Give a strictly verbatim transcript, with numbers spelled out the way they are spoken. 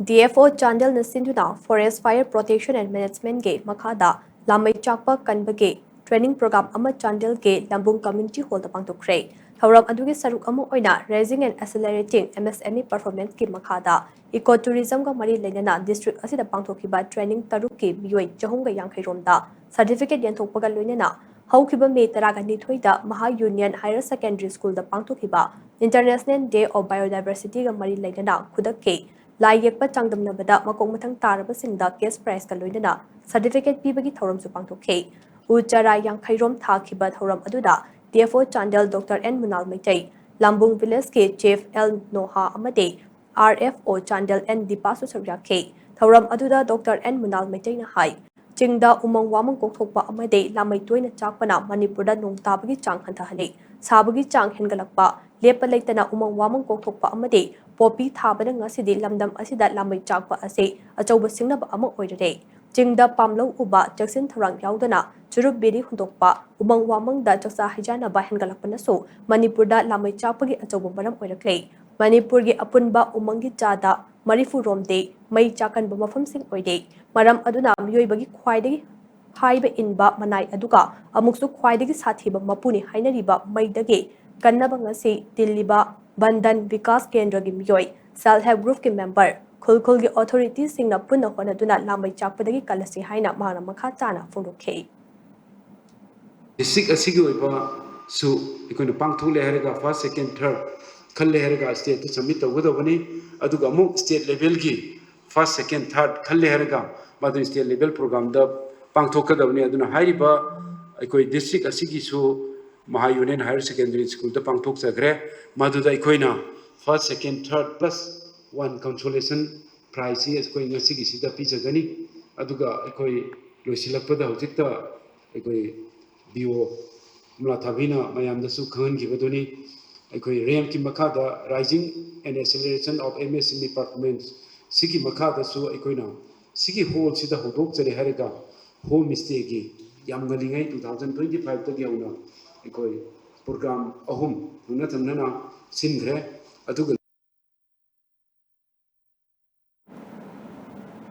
D F O ꯆꯥꯟꯗꯦꯜꯅ ꯁꯤꯟꯗꯨꯅ Forest Fire Protection and Managementꯒꯤ ꯃꯈꯥꯗ ꯂꯥꯃꯩ ꯆꯥꯛꯄ ꯀꯟꯕꯒꯤ training program ꯑꯃ ꯆꯥꯟꯗꯦꯜꯒꯤ ꯂꯝꯕꯨꯡ Community Hallꯗ ꯄꯥꯡꯊꯣꯛꯈ꯭ꯔꯦ꯫ ꯊꯧꯔꯝ ꯑꯗꯨꯒꯤ ꯁꯔꯨꯛ ꯑꯃ ꯑꯣꯏꯅ Raising and Accelerating M S M E Performanceꯀꯤ ꯃꯈꯥꯗ Eco Tourismꯒ ꯃꯔꯤ ꯂꯩꯅꯅ district ꯑꯁꯤꯗ ꯄꯥꯡꯊꯣꯛꯈꯤꯕ training ꯇꯔꯨꯛꯀꯤ ꯃꯤꯑꯣꯏ ꯆꯍꯨꯝꯒ ꯌꯥꯡꯈꯩ ꯔꯣꯝꯗ certificate ꯌꯦꯟꯊꯣꯛꯄꯒ ꯂꯣꯏꯅꯅ ꯍꯧꯈꯤꯕ ꯃꯦ ꯇꯔꯥꯒ ꯅꯤꯊꯣꯏꯗ ꯃꯍꯥ Union Higher Secondary Schoolꯗ ꯄꯥꯡꯊꯣꯛꯈꯤꯕ International Day of Biodiversityꯒ ꯃꯔꯤ ꯂꯩꯅꯅ ꯈꯨꯗꯛꯀꯤ ꯂꯥꯏ ꯌꯦꯛꯄ ꯆꯥꯡꯗꯝꯅꯕꯗ ꯃꯀꯣꯛ ꯃꯊꯪ ꯇꯥꯔꯕꯁꯤꯡꯗ cash prizeꯀ ꯂꯣꯏꯅꯅ certificate ꯄꯤꯕꯒꯤ ꯊꯧꯔꯝꯁꯨ ꯄꯥꯡꯊꯣꯛꯈꯤ꯫ ꯎ ꯆꯥꯔꯥ ꯌꯥꯡꯈꯩ ꯔꯣꯝ ꯊꯥꯈꯤꯕ ꯊꯧꯔꯝ ꯑꯗꯨꯗ D F O Chandel Doctor N Munal Meitei, Lambung Villageꯀꯤ Chief L ꯅꯣꯍꯥ ꯑꯃꯗꯤ R F O Chandel N ꯗꯤꯄꯥꯁꯨ ꯁꯔꯨꯛ ꯌꯥꯈꯤ꯫ ꯊꯧꯔꯝ ꯑꯗꯨꯗ Doctor N ꯃꯨꯅꯥꯜ ꯃꯩꯇꯩꯅ ꯍꯥꯏ, ꯆꯤꯡꯗ ꯎꯃꯪ ꯋꯥꯃꯪ ꯀꯣꯛꯊꯣꯛꯄ ꯑꯃꯗꯤ ꯂꯥꯃꯩ ꯇꯣꯏꯅ ꯆꯥꯛꯄꯅ ꯃꯅꯤꯄꯨꯔꯗ ꯅꯣꯡ ꯇꯥꯕꯒꯤ ꯆꯥꯡ ꯍꯟꯊꯍꯜꯂꯤ꯫ ꯁꯥꯕꯒꯤ ꯆꯥꯡ ꯍꯦꯟꯒꯠꯂꯛꯄ, ꯂꯦꯞꯄ ꯂꯩꯇꯅ ꯎꯃꯪ ꯋꯥꯃꯪ ꯀꯣꯛꯊꯣꯛꯄ ꯑꯃꯗꯤ ꯄꯣꯄꯤ ꯊꯥꯕꯅ ꯉꯁꯤꯗꯤ ꯂꯝꯗꯝ ꯑꯁꯤꯗ ꯂꯥꯃꯩ ꯆꯥꯛꯄ ꯑꯁꯤ ꯑꯆꯧꯕ ꯁꯤꯡꯅꯕ ꯑꯃ ꯑꯣꯏꯔꯔꯦ꯫ ꯆꯤꯡꯗ ꯄꯥꯝꯂꯧ ꯎꯕ, ꯆꯦꯛꯁꯤꯟ ꯊꯧꯔꯥꯡ ꯌꯥꯎꯗꯅ ꯆꯨꯔꯨꯞ ꯕꯤꯔꯤ ꯍꯨꯟꯗꯣꯛꯄ, ꯎꯃꯪ ꯋꯥꯃꯪꯗ ꯆꯥꯛꯆꯥ ꯍꯩꯖꯥꯟꯅꯕ ꯍꯦꯟꯒꯠꯂꯛꯄꯅꯁꯨ ꯃꯅꯤꯄꯨꯔꯗ ꯂꯥꯃꯩ ꯆꯥꯛꯄꯒꯤ ꯑꯆꯧꯕ ꯃꯔꯝ ꯑꯣꯏꯔꯛꯂꯦ꯫ ꯃꯅꯤꯄꯨꯔꯒꯤ ꯑꯄꯨꯟꯕ ꯎꯃꯪꯒꯤ ꯆꯥꯗ ꯃꯔꯤꯐꯨ ꯔꯣꯝꯗꯤ ꯃꯩ ꯆꯥꯛꯀꯟꯕ ꯃꯐꯝꯁꯤꯡ ꯑꯣꯏꯔꯦ꯫ ꯃꯔꯝ ꯑꯗꯨꯅ ꯃꯤꯑꯣꯏꯕꯒꯤ ꯈ꯭ꯋꯥꯏꯗꯒꯤ ꯍꯥꯏꯕ ꯏꯟꯕ ꯃꯅꯥꯏ ꯑꯗꯨꯒ ꯑꯃꯨꯛꯁꯨ ꯈ꯭ꯋꯥꯏꯗꯒꯤ ꯁꯥꯊꯤꯕ ꯃꯄꯨꯅꯤ ꯍꯥꯏꯅꯔꯤꯕ ꯃꯩꯗꯒꯤ ꯀꯟꯅꯕ ꯉꯁꯤ ꯇꯤꯜꯂꯤꯕ ꯕꯟꯙꯟ ꯕꯤꯀꯥꯁ ꯀꯦꯟꯗ꯭ꯔꯒꯤ ꯃꯤꯑꯣꯏ, Self Help Groupꯀꯤ member, ꯈꯨꯜ ꯈꯨꯜꯒꯤ authorityꯁꯤꯡꯅ ꯄꯨꯟꯅ ꯍꯣꯠꯅꯗꯨꯅ ꯂꯥꯃꯩ ꯆꯥꯛꯄꯗꯒꯤ ꯀꯜꯂꯁꯤ ꯍꯥꯏꯅ ꯃꯍꯥꯛꯅ ꯃꯈꯥ ꯇꯥꯅ ꯐꯣꯡꯗꯣꯛꯈꯤ꯫ District ꯑꯁꯤꯒꯤ ꯑꯣꯏꯕꯁꯨ ꯑꯩꯈꯣꯏꯅ ꯄꯥꯡꯊꯣꯛꯂꯦ ꯍꯥꯏꯔꯒ first, second, third ꯈꯜꯂꯦ ꯍꯥꯏꯔꯒ stateꯇ submit ꯇꯧꯒꯗꯧꯕꯅꯤ꯫ ꯑꯗꯨꯒ ꯑꯃꯨꯛ state levelꯒꯤ first, second, third ꯈꯜꯂꯦ ꯍꯥꯏꯔꯒ ꯃꯗꯨ state level programꯗ ꯄꯥꯡꯊꯣꯛꯀꯗꯕꯅꯤ꯫ ꯑꯗꯨꯅ ꯍꯥꯏꯔꯤꯕ ꯑꯩꯈꯣꯏ district ꯑꯁꯤꯒꯤꯁꯨ ꯃꯍꯥ Union Higher Secondary Schoolꯗ ꯄꯥꯡꯊꯣꯛꯆꯈ꯭ꯔꯦ꯫ ꯃꯗꯨꯗ ꯑꯩꯈꯣꯏꯅ first, second, third plus one consolation prizeꯁꯤ ꯑꯩꯈꯣꯏ ꯉꯁꯤꯒꯤꯁꯤꯗ ꯄꯤꯖꯒꯅꯤ꯫ ꯑꯗꯨꯒ ꯑꯩꯈꯣꯏ ꯂꯣꯏꯁꯤꯜꯂꯛꯄꯗ ꯍꯧꯖꯤꯛꯇ ꯑꯩꯈꯣꯏ B O ꯀꯃꯂꯥ ꯊꯥꯕꯤꯅ ꯃꯌꯥꯝꯗꯁꯨ ꯈꯪꯍꯟꯈꯤꯕꯗꯨꯅꯤ꯫ ꯑꯩꯈꯣꯏ RAMPꯀꯤ ꯃꯈꯥꯗ Raising and Acceleration of M S M E Performance ꯁꯤꯒꯤ ꯃꯈꯥꯗꯁꯨ ꯑꯩꯈꯣꯏꯅ ꯁꯤꯒꯤ hallꯁꯤꯗ ꯍꯧꯗꯣꯛꯆꯔꯦ ꯍꯥꯏꯔꯒ home stateꯒꯤ ꯌꯥꯝ ꯉꯜꯂꯤꯉꯩ two thousand twenty fiveꯇꯒꯤ ꯍꯧꯅ ꯑꯩꯈꯣꯏ program ꯑꯍꯨꯝ ꯊꯪꯅ ꯊꯪꯅꯅ ꯁꯤꯟꯈ꯭ꯔꯦ꯫ ꯑꯗꯨꯒ